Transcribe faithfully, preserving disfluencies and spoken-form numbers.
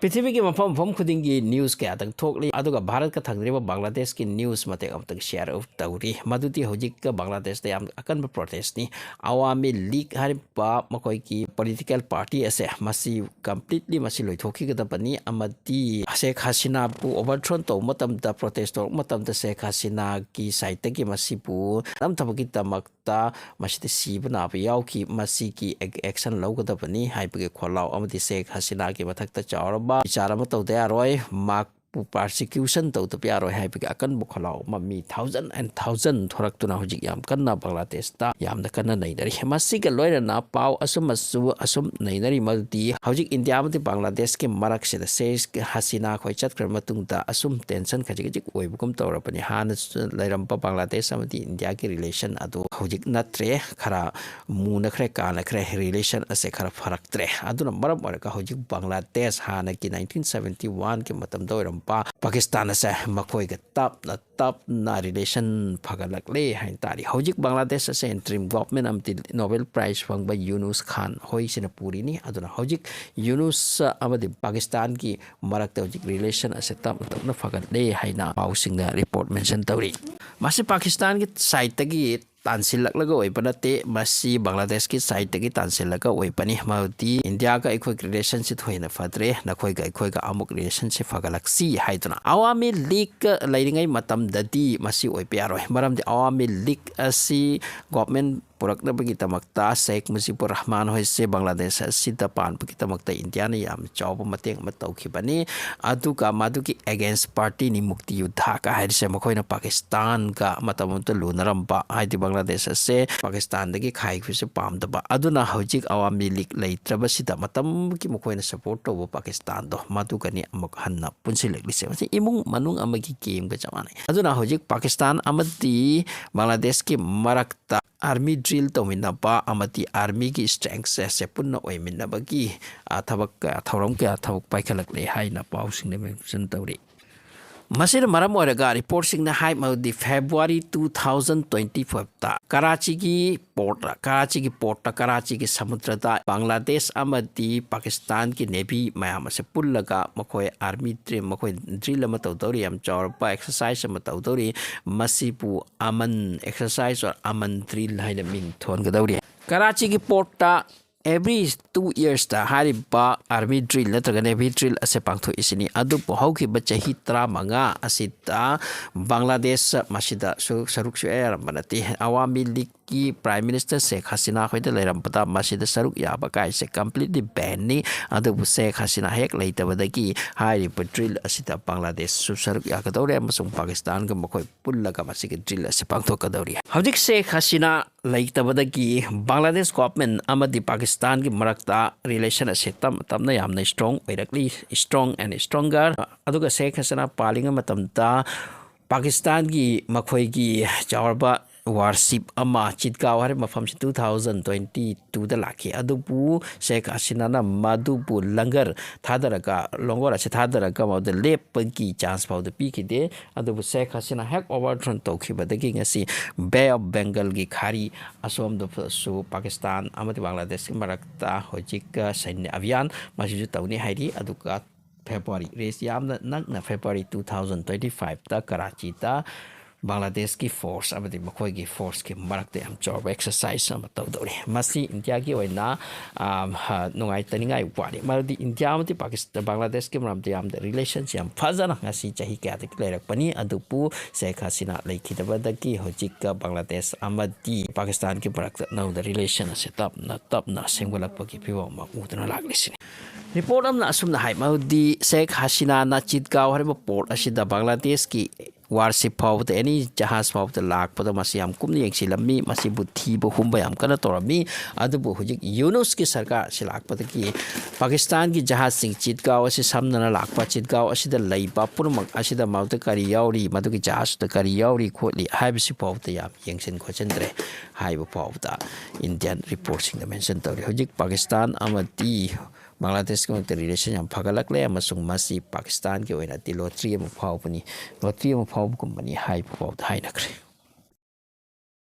ꯄ꯭ꯔꯤꯊꯤꯕꯤꯒꯤ ꯃꯐꯝ ꯃꯐꯝ ꯈꯨꯗꯤꯡꯒꯤ news ꯀꯌꯥꯇꯪ ꯊꯣꯛꯂꯤ, ꯑꯗꯨꯒ ꯚꯥꯔꯠꯀ ꯊꯪꯅꯔꯤꯕ ꯕꯪꯒ꯭ꯂꯥꯗꯦꯁꯀꯤ news ꯃꯇꯦꯛ ꯑꯃꯇꯪ share ꯇꯧꯔꯤ꯫ ꯃꯗꯨꯗꯤ ꯍꯧꯖꯤꯛ ꯕꯪꯒ꯭ꯂꯥꯗꯦꯁꯇ ꯌꯥꯝ ꯑꯀꯟꯕ protest ꯅꯤ꯫ ꯑꯋꯥꯃꯤ ꯂꯤꯒ ꯍꯥꯏꯔꯤꯕ ꯃꯈꯣꯏꯒꯤ political party ꯑꯁꯦ, ꯃꯁꯤ completely ꯃꯁꯤ ꯂꯣꯏꯊꯣꯛꯈꯤꯒꯗꯕꯅꯤ, ꯑꯃꯗꯤ ꯁꯦꯈ ꯍꯁꯤꯅꯥꯕꯨ overthrow ꯇꯧꯕ ꯃꯇꯝꯗ, protest ꯇꯧꯔꯛꯄ ꯃꯇꯝꯗ ꯁꯦꯈ ꯍꯁꯤꯅꯥꯒꯤ side ꯇꯒꯤ ꯃꯁꯤꯕꯨ ꯅꯝꯊꯕꯒꯤꯗꯃꯛ ꯃꯁꯤꯗ ꯁꯤꯕ ꯅꯥꯕ ꯌꯥꯎꯈꯤ, ꯃꯁꯤꯒꯤ action ꯂꯧꯒꯗꯕꯅꯤ ꯍꯥꯏꯕꯒꯤ ꯈꯣꯜꯂꯥꯎ ꯑꯃꯗꯤ ꯁꯦꯈ ꯍꯁꯤꯅꯥꯒꯤ ꯃꯊꯛꯇ ꯆꯥꯎꯔꯕ ꯕꯤꯆꯥꯔ ꯑꯃ ꯇꯧꯗ ꯌꯥꯔꯣꯏ, ꯃꯍꯥꯛꯄꯨ persecution ꯇꯧꯗꯕ ꯌꯥꯔꯣꯏ ꯍꯥꯏꯕꯒꯤ ꯑꯀꯟꯕ ꯈꯣꯜꯂꯥꯎ ꯑꯃ ꯃꯤ thousand and thousand ꯊꯣꯔꯛꯇꯨꯅ ꯍꯧꯖꯤꯛ ꯌꯥꯝ ꯀꯟꯅ ꯕꯪꯒ꯭ꯂꯥꯗꯦꯁꯇ ꯌꯥꯝꯅ ꯀꯟꯅ ꯅꯩꯅꯔꯤ꯫ ꯃꯁꯤꯒ ꯂꯣꯏꯅꯅ ꯄꯥꯎ ꯑꯁꯨꯝ ꯑꯁꯨ-, ꯑꯁꯨꯝ ꯅꯩꯅꯔꯤ ꯃꯗꯨꯗꯤ ꯍꯧꯖꯤꯛ ꯏꯟꯗꯤꯌꯥ ꯑꯃꯗꯤ ꯕꯪꯒ꯭ꯂꯥꯗꯦꯁꯀꯤ ꯃꯔꯛꯁꯤꯗ ꯁꯦꯈ ꯍꯁꯤꯅꯥ ꯈꯣꯏ ꯆꯠꯈ꯭ꯔ ꯃꯇꯨꯡꯗ ꯑꯁꯨꯝ tension ꯈꯖꯤꯛ ꯈꯖꯤꯛ ꯑꯣꯏꯕꯒꯨꯝ ꯇꯧꯔꯕꯅꯤ꯫ ꯍꯥꯟꯅ ꯂꯩꯔꯝꯕ ꯕꯪꯒ꯭ꯂꯥꯗꯦꯁ ꯑꯃꯗꯤ ꯏꯟꯗꯤꯌꯥꯒꯤ relation ꯑꯗꯨ ꯍꯧꯖꯤꯛ ꯅꯠꯇ꯭ꯔꯦ, ꯈꯔ ꯃꯨꯅꯈ꯭ꯔꯦ, ꯀꯥꯅꯈ꯭ꯔꯦ, relation ꯑꯁꯦ ꯈꯔ ꯐꯔꯛꯇ꯭ꯔꯦ꯫ ꯑꯗꯨꯅ ꯃꯔꯝ ꯑꯣꯏꯔꯒ ꯍꯧꯖꯤꯛ ꯕꯪꯒ꯭ꯂꯥꯗꯦꯁ ꯍꯥꯟꯅꯒꯤ nineteen seventy one ꯒꯤ ꯃꯇꯝꯗ ꯑꯣꯏꯔꯝꯕ ꯄꯥꯀꯤꯁꯇꯥꯟ ꯑꯁꯦ ꯃꯈꯣꯏꯒ ꯇꯞꯅ ꯇꯞꯅ relation ꯐꯒꯠꯂꯛꯂꯦ ꯍꯥꯏꯅ ꯇꯥꯔꯤ꯫ ꯍꯧꯖꯤꯛ ꯕꯪꯒ꯭ꯂꯥꯗꯦꯁ ꯑꯁꯦ interim government ꯑꯃꯗꯤ Nobel Prize ꯐꯪꯕ ꯌꯨꯅꯨꯁ ꯈꯥꯟ ꯍꯣꯏꯁꯤꯅ ꯄꯨꯔꯤꯅꯤ꯫ ꯑꯗꯨꯅ ꯍꯧꯖꯤꯛ ꯌꯨꯅꯨꯁ ꯑꯃꯗꯤ ꯄꯥꯀꯤꯁꯇꯥꯟꯒꯤ ꯃꯔꯛꯇ ꯍꯧꯖꯤꯛ relation ꯑꯁꯦ ꯇꯞꯅ ꯇꯞꯅ ꯐꯒꯠꯂꯦ ꯍꯥꯏꯅ ꯄꯥꯎꯁꯤꯡꯅ report mention ꯇꯧꯔꯤ꯫ ꯃꯁꯤ ꯄꯥꯀꯤꯁꯇꯥꯟꯒꯤ side ꯇꯒꯤ ꯇꯥꯟꯁꯤꯜꯂꯛꯂꯒ ꯑꯣꯏꯕ ꯅꯠꯇꯦ, ꯃꯁꯤ ꯕꯪꯒ꯭ꯂꯥꯗꯦꯁꯀꯤ side ꯇꯒꯤ ꯇꯥꯟꯁꯤꯜꯂꯒ ꯑꯣꯏꯕꯅꯤ꯫ ꯃꯗꯨꯗꯤ ꯏꯟꯗꯤꯌꯥꯒ ꯑꯩꯈꯣꯏꯒꯤ relationꯁꯤ ꯊꯣꯏꯅ ꯐꯗ꯭ꯔꯦ, ꯅꯈꯣꯏꯒ ꯑꯩꯈꯣꯏꯒ ꯑꯃꯨꯛ relationꯁꯤ ꯐꯒꯠꯂꯛꯁꯤ ꯍꯥꯏꯗꯨꯅ꯫ ꯑꯋꯥꯃꯤ ꯂꯤꯒ ꯂꯩꯔꯤꯉꯩ ꯃꯇꯝꯗꯗꯤ ꯃꯁꯤ ꯑꯣꯏꯕ ꯌꯥꯔꯣꯏ, ꯃꯔꯝꯗꯤ ꯑꯋꯥꯃꯤ ꯂꯤꯒ ꯑꯁꯤ government ꯄꯨꯔꯛꯅꯕꯒꯤꯗꯃꯛꯇ ꯁꯦꯈ ꯃꯨꯖꯤꯕꯨꯔ ꯔꯍꯃꯥꯟ ꯍꯣꯏꯁꯦ ꯕꯪꯒ꯭ꯂꯥꯗꯦꯁ ꯑꯁꯤꯗ ꯄꯥꯟꯕꯒꯤꯗꯃꯛꯇ ꯏꯟꯗꯤꯌꯥꯅ ꯌꯥꯝ ꯆꯥꯎꯕ ꯃꯇꯦꯡ ꯑꯃ ꯇꯧꯈꯤꯕꯅꯤ꯫ ꯑꯗꯨꯒ ꯃꯗꯨꯒꯤ against partyꯅꯤ ꯃꯨꯛꯇꯤ ꯌꯨꯗꯙꯥꯒ ꯍꯥꯏꯔꯤꯁꯦ, ꯃꯈꯣꯏꯅ ꯄꯥꯀꯤꯁꯇꯥꯟꯒ ꯃꯇꯝ ꯑꯃꯗ ꯂꯨꯅꯔꯝꯕ, ꯍꯥꯏꯗꯤ ꯕꯪꯒ꯭ꯂꯥꯗꯦꯁ ꯑꯁꯦ ꯄꯥꯀꯤꯁꯇꯥꯟꯗꯒꯤ ꯈꯥꯏꯈꯤꯕꯁꯦ ꯄꯥꯝꯗꯕ꯫ ꯑꯗꯨꯅ ꯍꯧꯖꯤꯛ ꯑꯋꯥꯃꯤ ꯂꯤꯒ ꯂꯩꯇ꯭ꯔꯕꯁꯤꯗ ꯃꯇꯝꯒꯤ ꯃꯈꯣꯏꯅ support ꯇꯧꯕ ꯄꯥꯀꯤꯁꯇꯥꯟꯗꯣ, ꯃꯗꯨꯒꯅꯤ ꯑꯃꯨꯛ ꯍꯟꯅ ꯄꯨꯟꯁꯤꯜꯂꯛꯂꯤꯁꯦ꯫ ꯃꯁꯤ ꯏꯃꯨꯡ ꯃꯅꯨꯡ ꯑꯃꯒꯤ gameꯒ ꯆꯞ ꯃꯥꯟꯅꯩ꯫ ꯑꯗꯨꯅ ꯍꯧꯖꯤꯛ ꯄꯥꯀꯤꯁꯇꯥꯟ ꯑꯃꯗꯤ ꯕꯪꯒ꯭ꯂꯥꯗꯦꯁꯀꯤ ꯃꯔꯛꯇ army drill ꯇꯧꯃꯤꯟꯅꯕ ꯑꯃꯗꯤ armyꯒꯤ strengthꯁꯦ ꯄꯨꯟꯅ ꯑꯣꯏꯃꯤꯟꯅꯕꯒꯤ, ꯑ, ꯊꯕꯛ ꯀꯌꯥ, ꯊꯧꯔꯝ ꯀꯌꯥ ꯊꯕꯛ ꯄꯥꯏꯈꯠꯂꯛꯂꯦ ꯍꯥꯏꯅ ꯄꯥꯎꯁꯤꯡꯗ mention ꯇꯧꯔꯤ꯫ ꯃꯁꯤꯅ ꯃꯔꯝ ꯑꯣꯏꯔꯒ ꯔꯤꯄꯣꯔꯠꯁꯤꯡꯅ ꯍꯥꯏ ꯃꯗꯨꯗꯤ ꯐꯦꯕ꯭ꯔꯨꯋꯥꯔꯤ ꯇꯨ ꯊꯥꯎꯖꯟ ꯇ꯭ꯋꯦꯟꯇꯤ ꯐꯥꯏꯚꯇ ꯀꯔꯥꯆꯤꯒꯤ ꯄꯣꯔꯠꯇ, ꯀꯔꯥꯆꯤꯒꯤ ꯄꯣꯔꯠꯇ, ꯀꯔꯥꯆꯤꯒꯤ ꯁꯃꯨꯗ꯭ꯔꯗ ꯕꯪꯒ꯭ꯂꯥꯗꯦꯁ ꯑꯃꯗꯤ ꯄꯥꯀꯤꯁꯇꯥꯟꯒꯤ ꯅꯦꯚꯤ ꯃꯌꯥꯝ ꯑꯁꯦ ꯄꯨꯜꯂꯒ ꯃꯈꯣꯏ ꯑꯥꯔꯃꯤ ꯗ꯭ꯔꯤꯜ, ꯃꯈꯣꯏ ꯗ꯭ꯔꯤꯜ ꯑꯃ ꯇꯧꯗꯧꯔꯤ, ꯌꯥꯝ ꯆꯥꯎꯔꯕ ꯑꯦꯛꯁꯔꯁꯥꯏꯁ ꯑꯃ ꯇꯧꯗꯧꯔꯤ꯫ ꯃꯁꯤꯕꯨ ꯑꯃꯟ ꯑꯦꯛꯁꯔꯁꯥꯏꯁ ꯑꯣꯔ ꯑꯃꯟ ꯗ꯭ꯔꯤꯜ ꯍꯥꯏꯅ ꯃꯤꯡ ꯊꯣꯟꯒꯗꯧꯔꯤ꯫ ꯀꯔꯥꯆꯤꯒꯤ ꯄꯣꯔꯠꯇ ꯑꯦꯚ꯭ꯔꯤ ꯇꯨ ꯏꯌꯔꯁꯇ ꯍꯥꯏꯔꯤꯕ ꯑꯥꯔꯃꯤ ꯗ꯭ꯔꯤꯜ ꯅꯠꯇ꯭ꯔꯒ ꯅꯦꯚꯤ ꯗ꯭ꯔꯤꯜ ꯑꯁꯦ ꯄꯥꯡꯊꯣꯛꯏꯁꯤꯅꯤ꯫ ꯑꯗꯨꯕꯨ ꯍꯧꯈꯤꯕ ꯆꯍꯤ ꯇꯔꯥꯃꯉꯥ ꯑꯁꯤꯗ ꯕꯪꯒ꯭ꯂꯥꯗꯦꯁ ꯃꯁꯤꯗ ꯁꯔꯨꯛ, ꯁꯔꯨꯛ ꯁꯨꯌꯥ ꯌꯥꯔꯝꯕ ꯅꯠꯇꯦ꯫ ꯑꯋꯥꯃꯤ ꯂꯤꯒꯀꯤ ꯄ꯭ꯔꯥꯏꯝ ꯃꯤꯅꯤꯁꯇꯔ ꯁꯦꯈ ꯍꯁꯤꯅꯥ ꯍꯣꯏꯗ ꯂꯩꯔꯝꯕꯗ ꯃꯁꯤꯗ ꯁꯔꯨꯛ ꯌꯥꯕ ꯀꯥꯏꯁꯦ ꯀꯝꯄ꯭ꯂꯤꯠꯂꯤ ꯕꯦꯟꯅꯤ꯫ ꯑꯗꯨꯕꯨ ꯁꯦꯈ ꯍꯁꯤꯅꯥ ꯍꯦꯛ ꯂꯩꯇꯕꯗꯒꯤ ꯍꯥꯏꯔꯤꯕ ꯗ꯭ꯔꯤꯜ ꯑꯁꯤꯗ ꯕꯪꯒ꯭ꯂꯥꯗꯦꯁꯁꯨ ꯁꯔꯨꯛ ꯌꯥꯒꯗꯧꯔꯦ ꯑꯃꯁꯨꯡ ꯄꯥꯀꯤꯁꯇꯥꯟꯒ ꯃꯈꯣꯏ ꯄꯨꯜꯂꯒ ꯃꯁꯤꯒꯤ ꯗ꯭ꯔꯤꯜ ꯑꯁꯤ ꯄꯥꯡꯊꯣꯛꯀꯗꯧꯔꯤ꯫ ꯍꯧꯖꯤꯛ ꯁꯦꯈ ꯍꯁꯤꯅꯥ ꯂꯩꯇꯕꯗꯒꯤ ꯕꯪꯒ꯭ꯂꯥꯗꯦꯁ ꯒꯣꯚꯔꯟꯃꯦꯟꯠ ꯑꯃꯗꯤ ꯄꯥꯀꯤꯁꯇꯥꯟꯒꯤ ꯃꯔꯛꯇ ꯔꯤꯂꯦꯁꯟ ꯑꯁꯤ ꯇꯞꯅ ꯇꯞꯅ ꯌꯥꯝꯅ ꯁ꯭ꯇꯔꯣꯡ ꯑꯣꯏꯔꯛꯂꯤ, strong and stronger꯫ ꯑꯗꯨꯒ ꯁꯦꯈ ꯍꯁꯤꯅꯥ ꯄꯥꯜꯂꯤꯉꯩ ꯃꯇꯝꯗ ꯄꯥꯀꯤꯁꯇꯥꯟꯒꯤ ꯃꯈꯣꯏꯒꯤ ꯆꯥꯎꯔꯕ ꯋꯥꯔꯁꯤꯞ ꯑꯃ ꯆꯤꯠꯒꯥꯎ ꯍꯥꯏꯔꯤꯕ ꯃꯐꯝꯁꯤ ꯇꯨ ꯊꯥꯎꯖꯟ ꯇ꯭ꯋꯦꯟꯇꯤ ꯇꯨꯗ ꯂꯥꯛꯈꯤ꯫ ꯑꯗꯨꯕꯨ ꯁꯦꯈ ꯍꯁꯤꯅꯥꯅ ꯃꯗꯨꯕꯨ ꯂꯪꯒꯔ ꯊꯥꯗꯔꯒ, ꯂꯣꯡꯒꯣꯔ ꯑꯁꯤ ꯊꯥꯗꯔꯒ ꯃꯗꯨꯗ ꯂꯦꯞꯄꯒꯤ ꯆꯥꯟꯁ ꯐꯥꯎꯗ ꯄꯤꯈꯤꯗꯦ꯫ ꯑꯗꯨꯕꯨ ꯁꯦꯈ ꯍꯁꯤꯅꯥ ꯍꯦꯛ ꯑꯣꯚꯔꯊ꯭ꯔꯣꯟ ꯇꯧꯈꯤꯕꯗꯒꯤ ꯉꯁꯤ ꯕꯦ ꯑꯣꯐ ꯕꯦꯡꯒꯜꯒꯤ ꯈꯥꯔꯤ ꯑꯁꯣꯝꯗꯁꯨ ꯄꯥꯀꯤꯁꯇꯥꯟ ꯑꯃꯗꯤ ꯕꯪꯒ꯭ꯂꯥꯗꯦꯁꯀꯤ ꯃꯔꯛꯇ ꯍꯧꯖꯤꯛ ꯁꯩꯅ꯭ꯌ ꯑꯚꯤꯌꯥꯟ ꯃꯁꯤꯁꯨ ꯇꯧꯅꯤ ꯍꯥꯏꯔꯤ꯫ ꯑꯗꯨꯒ ꯐꯦꯕ꯭ꯔꯨꯋꯥꯔꯤ, ꯔꯦꯁ ꯌꯥꯝꯅ ꯅꯛꯅ ꯐꯦꯕ꯭ꯔꯨꯋꯥꯔꯤ ꯇꯨ ꯊꯥꯎꯖꯟ ꯇ꯭ꯋꯦꯟꯇꯤ ꯐꯥꯏꯚꯇ ꯀꯔꯥꯆꯤꯗ ꯕꯪꯒ꯭ꯂꯥꯗꯦꯁꯀꯤ ꯐꯣꯔꯁ ꯑꯃꯗꯤ ꯃꯈꯣꯏꯒꯤ ꯐꯣꯔꯁꯀꯤ ꯃꯔꯛꯇ ꯌꯥꯝ ꯆꯥꯎꯕ ꯑꯦꯛꯁꯔꯁꯥꯏꯁ ꯑꯃ ꯇꯧꯗꯧꯔꯤ꯫ ꯃꯁꯤ ꯏꯟꯗꯤꯌꯥꯒꯤ ꯑꯣꯏꯅ, ꯑꯥ, ꯍ-, ꯅꯨꯡꯉꯥꯏꯇꯅꯤꯡꯉꯥꯏ ꯋꯥꯅꯤ, ꯃꯔꯝꯗꯤ ꯏꯟꯗꯤꯌꯥ ꯑꯃꯗꯤ ꯄꯥꯀꯤꯁ-, ꯕꯪꯒ꯭ꯂꯥꯗꯦꯁꯀꯤ ꯃꯔꯝꯗ ꯌꯥꯝꯅ ꯔꯤꯂꯦꯁꯟꯁꯤ ꯌꯥꯝ ꯐꯖꯅ ꯉꯁꯤ ꯆꯍꯤ ꯀꯌꯥꯗꯒꯤ ꯂꯩꯔꯛꯄꯅꯤ꯫ ꯑꯗꯨꯕꯨ ꯁꯦꯈ ꯍꯁꯤꯅꯥ ꯂꯩꯈꯤꯗꯕꯗꯒꯤ ꯍꯧꯖꯤꯛ ꯕꯪꯒ꯭ꯂꯥꯗꯦꯁ ꯑꯃꯗꯤ ꯄꯥꯀꯤꯁꯇꯥꯟꯒꯤ ꯃꯔꯛꯇ ꯅꯧꯅ ꯔꯤꯂꯦꯁꯟ ꯑꯁꯤ ꯇꯞꯅ ꯇꯞꯅ ꯁꯦꯝꯒꯠꯂꯛꯄꯒꯤ ꯐꯤꯕꯝ ꯑꯃ ꯎꯗꯨꯅ ꯂꯥꯛꯂꯤꯁꯤꯅꯤ꯫ ꯔꯤꯄꯣꯔꯠ ꯑꯃꯅ ꯑꯁꯨꯝꯅ ꯍꯥꯏ, ꯃꯗꯨꯗꯤ ꯁꯦꯈ ꯍꯁꯤꯅꯥꯅ ꯆꯤꯠꯒꯥꯎ ꯍꯥꯏꯔꯤꯕ ꯄꯣꯔꯠ ꯑꯁꯤꯗ ꯕꯪꯒ꯭ꯂꯥꯗꯦꯁꯀꯤ ꯋꯥꯔꯁꯤꯞ ꯐꯥꯎꯕꯗ, ꯑꯦꯅꯤ ꯖꯍꯥꯖ ꯐꯥꯎꯕꯗ ꯂꯥꯛꯄꯗ ꯃꯁꯤ ꯌꯥꯝ ꯀꯨꯞꯅ ꯌꯦꯡꯁꯤꯜꯂꯝꯃꯤ, ꯃꯁꯤꯕꯨ ꯊꯤꯕ ꯍꯨꯝꯕ ꯌꯥꯝ ꯀꯟꯅ ꯇꯧꯔꯝꯃꯤ꯫ ꯑꯗꯨꯕꯨ ꯍꯧꯖꯤꯛ ꯌꯨꯅꯨꯁꯀꯤ ꯁꯔꯀꯥꯔ ꯑꯁꯤ ꯂꯥꯛꯄꯗꯒꯤ ꯄꯥꯀꯤꯁꯇꯥꯟꯒꯤ ꯖꯍꯥꯖꯁꯤꯡ ꯆꯤꯠꯒꯥꯎ ꯑꯁꯤ ꯁꯝꯅꯅ ꯂꯥꯛꯄ, ꯆꯤꯠꯒꯥꯎ ꯑꯁꯤꯗ ꯂꯩꯕ ꯄꯨꯝꯅꯃꯛ ꯑꯁꯤꯗ ꯃꯗꯨꯗ ꯀꯔꯤ ꯌꯥꯎꯔꯤ, ꯃꯗꯨꯒꯤ ꯖꯍꯥꯖꯇ ꯀꯔꯤ ꯌꯥꯎꯔꯤ ꯈꯣꯠꯂꯤ ꯍꯥꯏꯕꯁꯤ ꯐꯥꯎꯕꯗ ꯌꯥꯝ ꯌꯦꯡꯁꯤꯟ ꯈꯣꯠꯆꯤꯟꯗ꯭ꯔꯦ ꯍꯥꯏꯕ ꯐꯥꯎꯕꯗ ꯏꯟꯗꯤꯌꯥꯟ ꯔꯤꯄꯣꯔꯠꯁꯤꯡꯗ ꯃꯦꯟꯁꯟ ꯇꯧꯔꯤ꯫ ꯍꯧꯖꯤꯛ ꯄꯥꯀꯤꯁꯇꯥꯟ ꯑꯃꯗꯤ ꯕꯪꯒ꯭ꯂꯥꯗꯦꯁꯀꯤ ꯃꯔꯛꯇ ꯔꯤꯂꯦꯁꯟ ꯌꯥꯝ ꯐꯒꯠꯂꯛꯂꯦ ꯑꯃꯁꯨꯡ ꯃꯁꯤ ꯄꯥꯀꯤꯁꯇꯥꯟꯒꯤ ꯑꯣꯏꯅꯗꯤ ꯂꯣꯇ꯭ꯔꯤ ꯑꯃ ꯐꯥꯎꯕꯅꯤ, ꯂꯣꯇ꯭ꯔꯤ ꯑꯃ ꯐꯥꯎꯕꯒꯨꯝꯕꯅꯤ ꯍꯥꯏꯕ ꯐꯥꯎꯗ ꯍꯥꯏꯅꯈ꯭ꯔꯦ꯫